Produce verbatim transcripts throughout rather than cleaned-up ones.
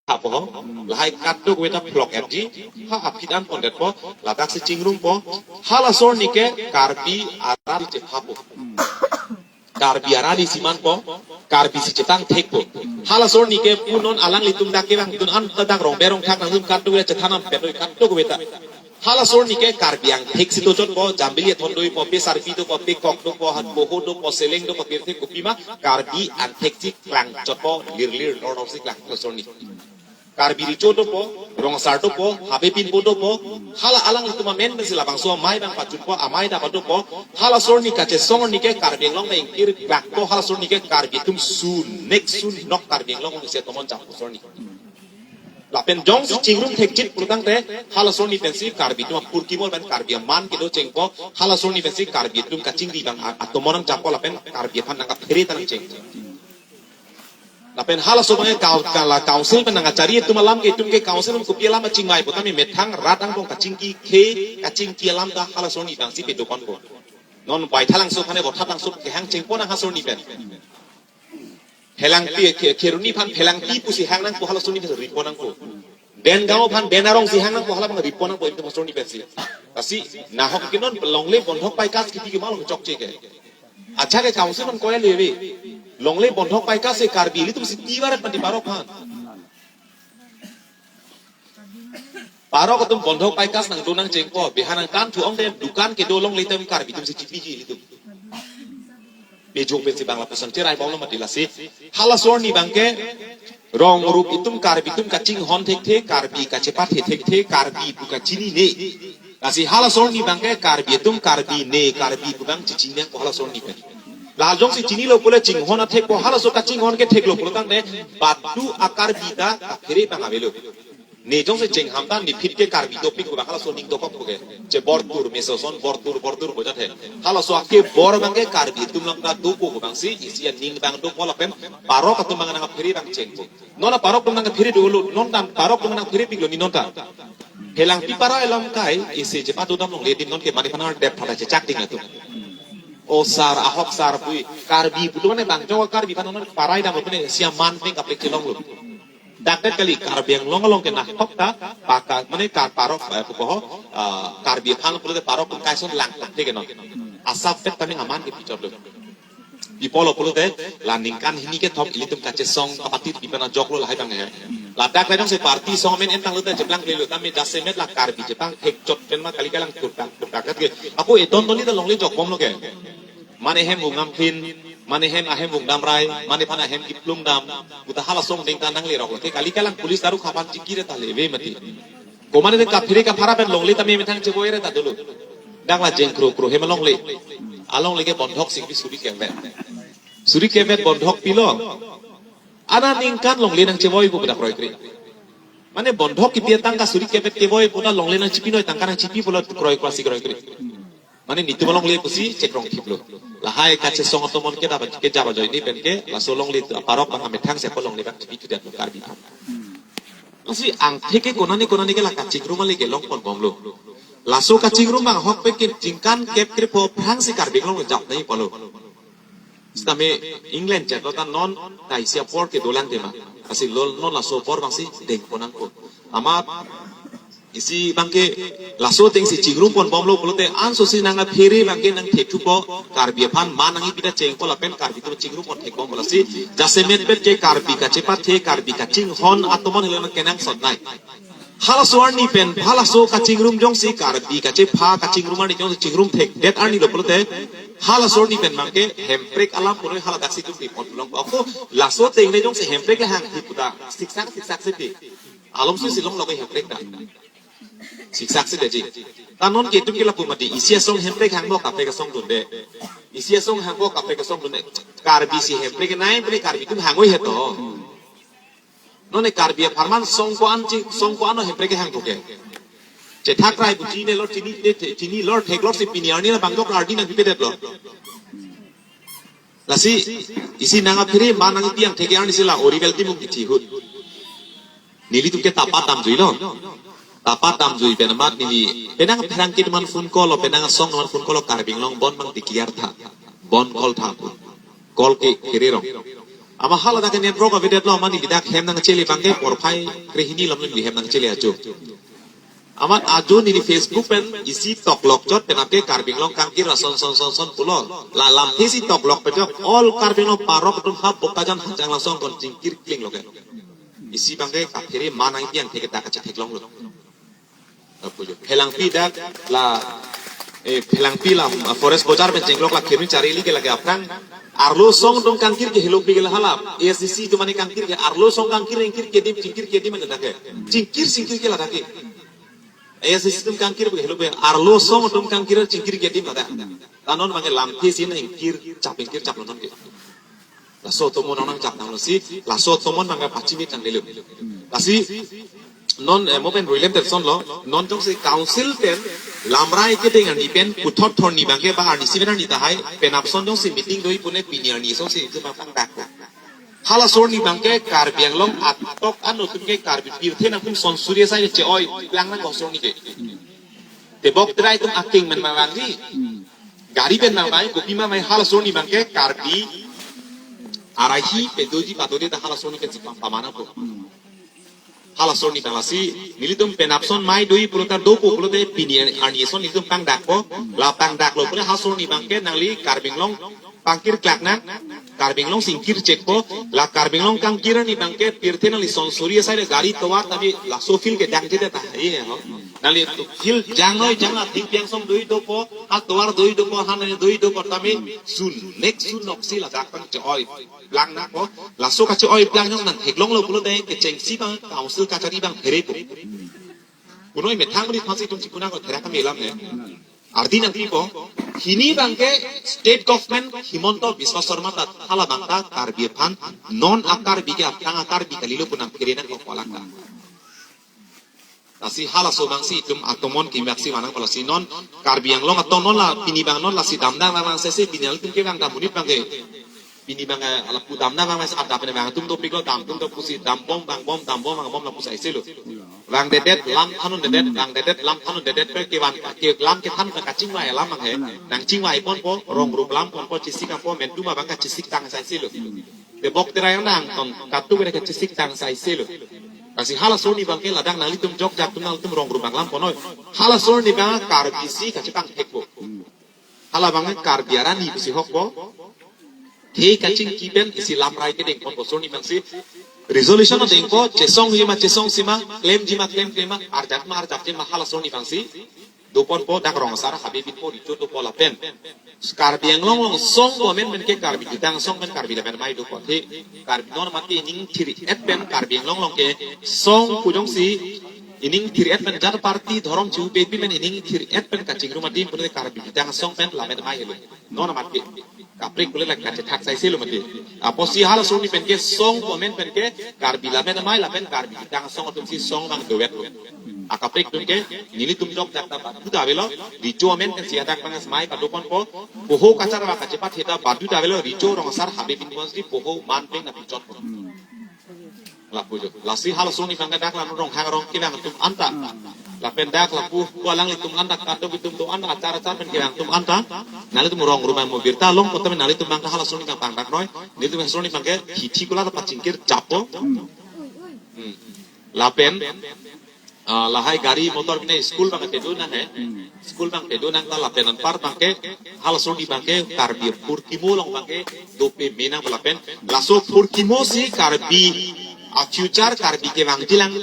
Hapo, lahai kadokave ta phlok-etji, ha aphi dan pondetpo, ladak si chingrumpo, halaso arni ke Karbi arat chephapo. Karbi arat si manpo, Karbi si chetang thekpo. Halaso arni ke pu non alanglitum dak kevangdun an ta dak Rongber Rongthak nangtum kadokave chethan ampet oi kadokave ta. Halaso arni ke Karbi angthek si dochotpo, jambili thon doipo, pe sarpi dopo, pe kok dopo, hat boho dopo, seleng dopo, pirthe kopima, Karbi angthek si klangchotpo, lir lir nor nor si klang halaso arni. Karbi Recho dopo, Rongsar dopo, Habe Pinpo dopo, hala alanglitum amen pensi labangso amei abang pachunpo, amei ta padopo, halaso arni kachesong arni ke Karbi Anglong ta ingkir klakpo, halaso arni ke Karbi atum su, nek su nok Karbi Anglong isi atomon chappo so arni. Lapen jongsi chingrum thekchit pulotangte, halaso arni pensi Karbi atum apur kimol pen Karbi aman kedo chengpo, halaso arni pensi Karbi atum kachingri abang a-, atomon nangchappo lapen Karbi aphan nangkaphere ta nangcheng. Lapen halaso abang ke kau-, kala council pen nangkachari atum alam ke itum ke council pen kopi alam achingvaipo tame methang rat angbong kachingki khe, kachingki alam ta halaso arni abang si pedoponpo. Non Baithalangso aphane Vothatlangso kehang chengpo nang halaso arni pen. Phelangpi, Khe-, Kheroni aphan Phelangpi pusi hang nangpo halaso arni pen ripo nangpo. Bengaon aphan Ben Arong si hang nangpo hala abang ripo nangpo itum halaso arni pensi. Lasi nahok ke non longle bondhok paikas kipi kemalom chokche ke. Acha ke council man koya leve. Longle bondhok paikas si Karbi ilitum si tivaret mati parok aphan. Parok atum bondhok paikas nangdo nangchengpo. Beha nangkanthu ongde dukan kedo longle atum Karbi atum si chipiji ilitum. Pejok pensi bang lapuson cherai bomlo mati lasi. Halaso arni abang ke rong rup itum Karbi atum kachinghon thekthe, Karbi kachepathe thekthe, Karbi pu kachinine. Lasi halaso arni abang ke Karbi atum Karbi ne, Karbi pu abang chichinine ko halaso arni pen. La jongsi chinilo pule chinghon athekpo, halaso kachinghon ke theklo pulotangte badu a-Karbi ta kaphere abang avelo. Ne jongsi chingham ta niphit ke Karbi dopik ko abang halaso ning dokok ko ke. Che bortur meso son bortur bortur bojat he. Halaso ake bor abang ke Karbi atum along ta dopo ko abang si isi aning abang dopo lapen parok atum abang nangkaphere abang chengpo. Non ta parok atum nangkaphere dolo, non ta parok atum nangpherepiklo ne non ta. Phelangpi para alam kai isi chepadodam longle adim non ke mane aphan dep phada chechak ding atum. O sar, ahok sar pui, Karbi putu mane bang jong Karbi aphan non parai dam pune isi aman pen kaprek chelonglo. Dakdet kali Karbi Anglong along ke nahok ta, paka, mane kar parok, eh, pupo ho, ah, Karbi aphan pulote parok atum kaisonlang thekthenon. Asap pet kami aman ke pichotlo. Pi apotlo pulote, la ningkan hini kethom ilitum kachesong kapatit pi pen ajoklo lahai abang he. Ladak la jongsi party song amen entanglote cheplang plelo tame jasemet la Karbi cheplang thekchot pen ma kali kalang kurkak kurkak ke. Ako eton toni ta longle jokbomlo ke. Mane hem vung amthin, mane hem ahem vung damrai, mane aphan ahem kiplung dam, puta halaso angdeng ta nangleroklo. Ke kali kalang police daru kapan chikire ta leve mati. Komane den kaphere kaphara pen longle tame methang chevoi re ta dolo. Dak la jeng kro kro hem alongle. Alongle ke bondhok si kipi suri kepet. Suri kepet bondhok pilo. Ana ningkan longle nangchevoipo dak kroikre. Mane bondhok kipi atangka suri kepet kevoipo ta longle nangchipinoi tangka nangchipipo la kroikre si kroikre. Mane nitum alongle pusi chekrong thiplo. Lahai kachesong atomon ke dapat ke jaba joini pen ke laso longle tu aparok bang amethang siapa longle bang chipi tudiat lo Karbi aphan. Lasi angthek ke konane konane ke la kachingrum ale kelongponbomlo. Laso kachingrum bang ahok pen ke ningkan kep krepho aphrangsi Karbi Anglong jap nai polo. Sitame England chetlo ta non ta isi apor kedolang tema. Lasi lo non laso apor bang si dengpon nangpo. Amat isi abang ke laso ateng si chingrumpon bomlo pulote anso si nangkaphere abang ke nangthekthupo Karbi aphan ma nangkipi ta chengpo lapen Karbi atum chingrumpon thekbomlo lasi jasemet pet ke Karbi kachepathe Karbi kachinghon atomon helo nangkenangsot nai. Halaso arni pen halaso kachingrum jongsi Karbi kachepha kachingrum arni jongsi chingrum thekdet arni lo pulote halaso arni pen abang ke hemprek alam pulo hala daksi tum pi pon pulo. Ako laso ateng le jongsi hemprek le hang hi puta siksak siksak si pi. Alom si silong loke hemprek ta. Siksak si deji. Ta non ke itum ke lapu mati. Isi asong hemprek hangmo kaprek asong dunde. Isi asong hangmo kaprek asong dunde. Karbi si hemprek nai pini Karbi atum hangoi heto. None Karbi apharman song ko-an chi, song ko-ano hemprek hangko ke. Chethak rai bu chinilo chini, te, te, chinilo theklor si pini arni na bangdok arni nangpipedetlo. Lasi isi nangkaphere ma nangpi angthek arni si la ori bel timung kithi ahut. Nelitum ke tapat damjuilo. Tapat damjui pen amat neli penang pherangke atum aphan phone call lo, penang asong atum aphan phone call lo, Karbi Anglong bon abang declare tha. Bon call tha pu. Call ke khererong. Amat haladak ke network avedet lo, amat neli dak hem nangchele abangke porphai krehini alom neli hem nangchele ajo. Amat ajo neli Facebook pen isi toklok chot pen ake Karbi Anglong kangkir ason son son son pulo. La lamthe si toklok pejok all Karbi Anglong parok atum ha Bokajan hachang lasong kon chingkir kling lo ke. Isi abangke kaphere manang biang theke dak kachetheklong lo. Apujo. Phelangpi dak la, eh, Phelangpi la, ah, Forest Bazar pen chenglok la Kheroni Charili ke lake aphrang. Arlo song atum kangkir ke helopi ke la hala. A S D C atum mane kangkir ke arlo song kangkir ingkir kedim chingkir kedim dak ke. Chingkir singkir ke ladak ke. A S D C atum kangkir ke helopi. Arlo song atum kangkir chingkir kedim ladak. La non mane lamthe si na ingkir chap ingkir chap lo non ke. Laso atomon nang chap nang lo si, laso atomon nang pachini tang delu. Lasi, non, eh, mo pen ruilem terson lo, non jongsi council pen, lamrai kedeng arni pen, puthot thorni abangke ba arnisi pen arni tahai, penap ason jongsi meeting doji pune pini arni asonsi, itu bang pangdak lo. Halaso arni abangke Karbi Anglong atok ano atum ke Karbi pirthe nangtum son suri asai che-oi, plang nang ko aso arni ke. Tebok terai atum aking men mavangri. Gari pen mavai, kopi mavai halaso arni abangke Karbi. Arahi pedoji padode ta halaso arni ke si pam pamana po. Halaso arni abang lasi, nelitum penap ason mai doji pulo ta dopo pulote pini arni ason nelitum pangdak po. La pangdak lo pule halaso arni abangke nangli Karbi Anglong pangkir klak nang, Karbi Anglong singkir chek po, la Karbi Anglong kangkir arni abangke pirthe nangli son suri asai le gari tovar tame laso field ke dang jete ta, eh, ho. Nangli tu field jang noi jang la thik piang song doji dopo, ha tovar doji dopo, ha nang doji dopo tame sun, next sun noksi ladak pang che-oi plang nang po, laso kache-oi plang nang nang theklong lo pulote kechengsi abang council kachari abang phere po. Punoi methang muni phansi atum chipuna ko thera kami lam he. Ardi nangpipo, hini abangke state government Himanta Biswa Sarma ta hala abang ta Karbi aphan non a-Karbi ke aphrang a-Karbi kalilo pu nangphere nang ko kolak ta. Lasi halaso abangsi itum atomon kimaksi manang ko lasi non Karbi Anglong atong non la pini abang non lasi damdam abang sese pini atum ke abang ta monit abangke. Pini abang, eh, lapu damdam abang mes adap ne abang atum dopik lo dam atum dopusi dambom vangbom dambom vangbom lapusi aise lo. Vangdedet lam thanundedet, vangdedet lam thanundedet pen kevan ke lam kethan kachingvai alam abang he. Nangchingvai ponpo, rong rup lam ponpo, chesik ponpo, mentum abang kachesik tang asai aise lo. Tebok terai nang tong katu bere kachesik tang asai aise lo. Lasi halaso arni abangke ladak nanglitum jokjak atum nanglitum rong rup abang lam ponnoi. Halaso arni abang Karbi si kachepangthek po. Hala abang Karbi arani pusi hokpo. He kachingki pen isi lamrai kedeng ponpo aso arni abangsi. Resolution dengpo, chesongji ma chesongsi ma, klemji ma klemkle ma, arjap ma arjapji ma halaso arni abangsi. Doponpo dak rong asar habe binpo recho dopo lapen. Karbi Anglong along song ko amen pen ke Karbi jutang asong pen Karbi lapen amei dopo the. Karbi non mati ining thir-et pen Karbi Anglong along ke song pu jongsi ining thir-et pen jat party dhorom chihupe pi pen ining thir-et pen kachingrum adim pu Karbi jutang asong pen lapen amei helo. Non amat ke. Kaprek pule la kachethak asai aise lo mati. Apotsi halaso arni pen ke song ko amen pen ke Karbi lapen amei lapen Karbi jutang asong atumsi song abang dovet lo. Akaprek atum ke nelitum jokjak ta badu ta avelo, recho amen pen si hadak abang amei pado ponpo, poho kachar ba kachepatheta badu ta avelo, recho rong asar habe bin ponsi poho man pen na pichot pon. Lapu jo. Lasi halaso arni abang dak la Ronghang arong kevang atum anta. Lapen dak lapu ko alanglitum anta katok itum do anta achar achar pen kevang atum anta. Nanglitum rong rup abang mo birta long ko tame nanglitum abang halaso arni abang pangdak noi. Nelitum halaso arni abang ke hithi kula ta pachingkir chapo. Hmm. Lapen, ah, lahai gari motor bina school abang kedo nang he. School abang kedo nang ta lapen anpar abang ke halaso arni abang ke Karbi phurkimo along abang ke dope menang lapen laso phurkimo si Karbi a-future Karbi kevang jilang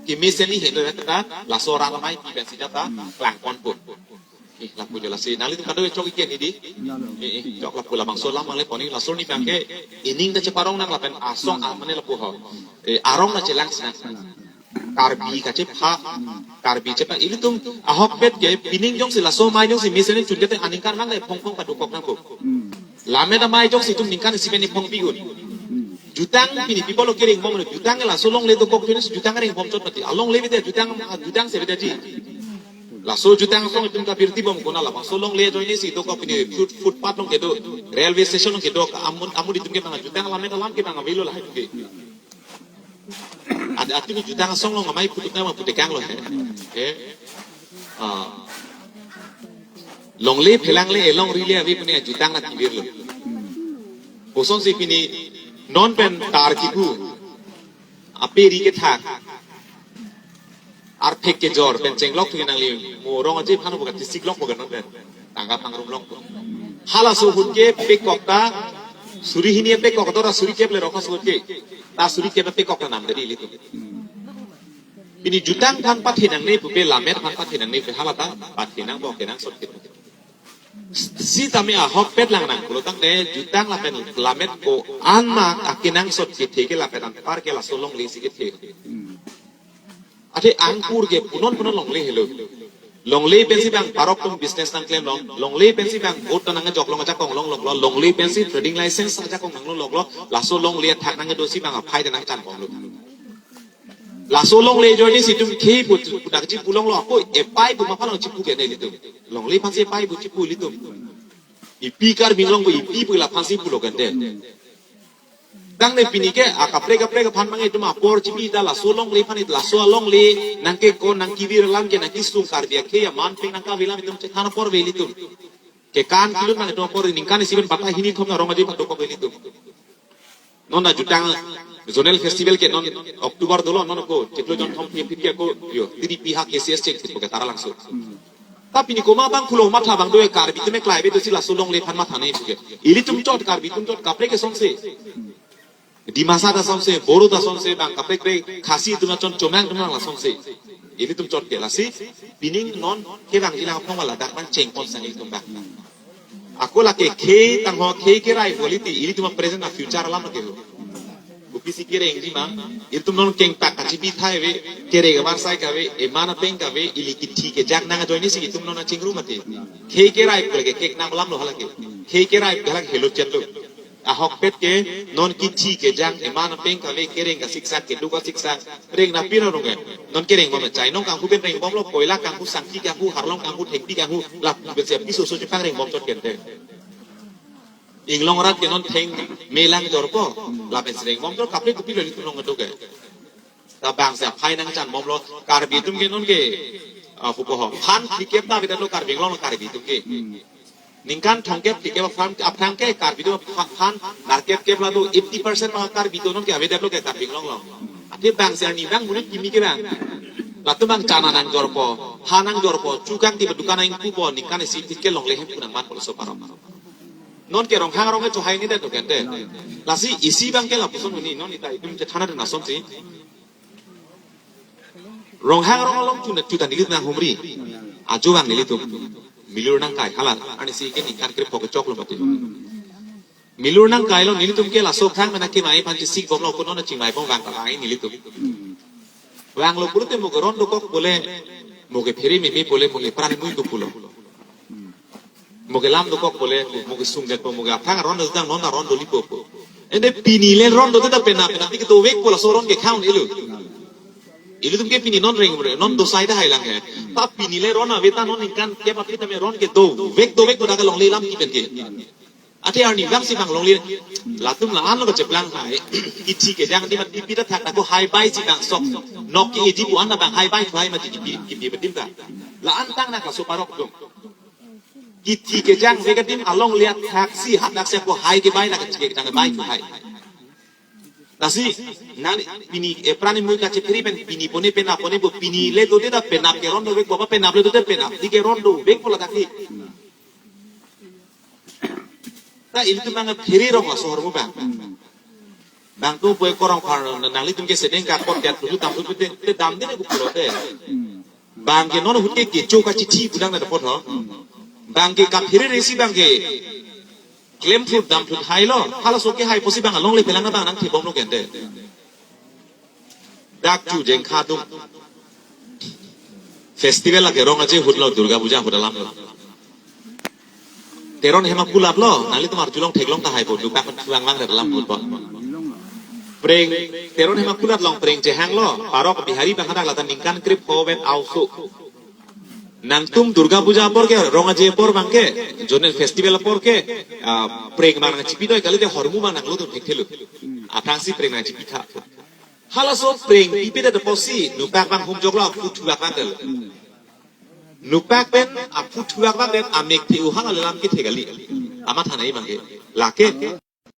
kemesen ni hedo ta laso rat amei pi pensi jata klang ponpo. Eh, lapu jo lasi nanglitum kado chok iken hidi. Eh, eh, chok lapu labangso lam mangle poni laso arni abang ke ining ta cheparong nang lapen asong amane lapu ho. Eh, arong ta chelang sinang. Karbi kachepha, Karbi chepa ilitum ahokpet ke pining jongsi laso amei jongsi mesen chun ke te aningkan mang le phong phong kadokok nangpo. Lamet amei jongsi itum ningkan isi pen iphong pi un. Jutang pini people lo kering bom jutang laso longle dokok jongsi jutang ring bom chot mati. Alongle bete jutang jutang se bete ji. Laso jutang asong itum kabirti bom kona labangso longle ajoine si dokok pini foot footpath along kedo railway station along kedo amun amun itum ke bang jutang lamet alam ke bang avelo lahai ke. Ada atum jutang asong along amei putuk nama putekang lo he. Eh. Ah. Longle phelangle elong rile ave pune jutang na tivir lo. Kosonsi pini Non pen tar kipu, ape ri kethak, arphek kejor pen chenglok thu nangli, mo rong aje aphan pu kachesik lok pu non pen tangka pangrum lok pu. Halaso ahut ke pekok ta, suri hini pekok ta, suri kep le rokha ahut ke, ta suri kep pekok ta nam deri ilitum. Pini jutang aphan pathe nangne pupe, lammet aphan pathe nangne pupe, hala ta pathe nangpo, kenangsot ke. Sitame ahokpet lang nang pulo tangte jutang lapen lammet ko-an ma akenangsot kethe ke lapen anpar ke laso longle si kethe. Athe angkur ke punon punon longle helo. Longle pensi bang parok atum business nangklem long. Longle pensi bang boat ta nangjok long ajakong longlok lo. Longle pensi trading license ajakong nanglonglok lo. Laso longle athak nangdosi bang aphai ta nangchan bomlo. Laso longle ajoine si itum khei pu dak chipu longlo, ako epai pu ma aphan chipu ke ne ilitum. Longle aphansi epai pu chipu ilitum. Ipi Karbi Anglong pu ipi pu la aphansi pulo kente. Tangte pini ke akaprek kaprek aphan mang itum apor chipi ta laso longle aphan, laso alongle nangkekon nangkevir alam ke nangkesung Karbi akhei aman pen nangkave alam itum chethan apor ave ilitum. Kekan kelun mang itum apor ningkan isi pen batai hini thom na rong aje aphan dokok ave ilitum. Non ajutang zonal festival ke non October dolo, non ko chiklo jon thom phi phit ke ko yo tiri pi ha K C S chek ko ke tara langso. Ta pini komat bang pulo matha bang do, Karbi atum ke klai ave dosi laso longle aphan matha nangji ke. Ilitum chot, Karbi atum chot, kaprek ke asonsi. Dimasa ta asonsi, Boro ta asonsi, bang kaprek kaprek Khasi atum chot, Chomang atum asonsi. Ilitum chot ke lasi, pining non kevang jilang phong wala dak man chengpon sang ilitum bang. Ako lake khei tangho, khei kerai quality, ilitum a present a future alam lake ho. Kopisi kerengji ma, ilitum non kengpak kachipi thai ave, kereng avarsai kave, eman apeng kave, ili kithi kejang nang ajoine si itum non achingrum ate. Khei kerai pu lake kek nang alam lo halake. Khei kerai pu lake helo chet lo. Ahokpet ke non kithi kejang, eman apeng kave, kereng kasiksak, keduk kasiksak, reng na pira rong ke. Non kereng bom chai nong kanghu pen reng bomlo, koila kanghu, sangki kanghu, harlong kanghu, thengpi kanghu, lapu pensi piso so chepang reng bom chot kente. Inglong rat ke non theng melang jorpo, lapen si reng bom chot, kaprek kopilo ilitum long kedo ke. Ta bang si aphai nangchan bomlo, Karbi atum ke non ke, ah, pupo ho. Phan phlikep ta avedet lo Karbi Anglong Karbi atum ke. Ningkan thomkep phlikep aphan, aphan ke Karbi atum pha-, phan narkep kep la do, eighty percent ma Karbi atum non ke avedet lo ke Karbi Anglong lo. Athe bang si arni bang monit kimi ke bang. Latum bang chana nangjorpo, ha nangjorpo, chukang ti dukan nangpupo, ningkan isi phit ke longle hem pu nangmanpo laso parok. Non ke Ronghang arong ke chohai nedet lo kente. Lasi isi bang ke lapuson hini, non ita itum chethan aden asonsi. Ronghang arong along chuna chuta nelitum nanghumri. Ajo bang nelitum milur nangkai hala, arnisi ke ningkan krepho kechoklo mati. Milur nangkailo, nelitum ke laso aphrang mena kemai aphan chesik bomlo, kono na chingmai bom vang kalai nelitum. Vanglo pulote mo ke ron dokok pule, mo ke phere meme pule, mo ke pran mui do pulo. Mo ke lam dokok pule, mo ke sungdet po, mo ke aphrang ron dodang non ron dolipo po. Ante pini le ron dodet ta penap penap ti kedovekpo, laso ron ke khang ilo. Ilitum ke pini non reng re, non dosai tahai lang he. Ta pini le ron ave ta non ningkan kep aphi tame ron ke dovek dovek po dak longle alam kepi pen ke. Athe arni bang si bang longle, latum la-an lo kacheplang hai. Kithi kejang di mat kipi ta thak ako hai bai si bang sok. Nok ke eji pu an ta bang hai bai thu hai mati kipi kipi bedim ta. La-an tang na kaso parok dong. Kithi kejang ave adim alongle athak si hadak si ako hai ke bai na kithi kejang bai thu hai. Lasi, nang pini, eh, pran mui kachephere pen pini pone penap pone po, pini le dodet ta penap ke ron dovek po, penap le dodet penap ti ke ron dovek po ladak ke. Ta ilitum bang phere rong laso ahormu bang. Bang tu pue korong par nanglitum ke sedeng ka kot kat tu tam tu te te dam dine ku pulote. Bang ke non ahut ke kecho kachithi pu dang na dapot ho. Bang ke kaphere resi bang ke klem thut dam thut hailo. Halaso ke hai pusi bang alongle pelang na bang nangthibomlo kente. Dak chu jengkha dum. Festival lake rong aje ahut lo, Durga Puja ahut alam lo. Teron hem akulap lo, nanglitum arjulong theklong tahai po, dupak thuang lang alam ahut po. Preng, Teron hem akulap long preng chehang lo, parok Bihari bang hadak lata ningkan krepho pen auso. Nangtum Durga Puja apor ke, rong aje apor bang ke, zonal festival apor ke, ah, preng bang nangchipi doi kalite hormu bang nanglo tum thekthelo. Aphrangsi preng nangchipi tha. Halaso preng pipedet apotsi, nupak bang humjok lo, aphu thuak bang del. Nupak pen aphu thuak bang det, amek the-u hala le alam kethe kali. Amat hanai bang ke. Lake.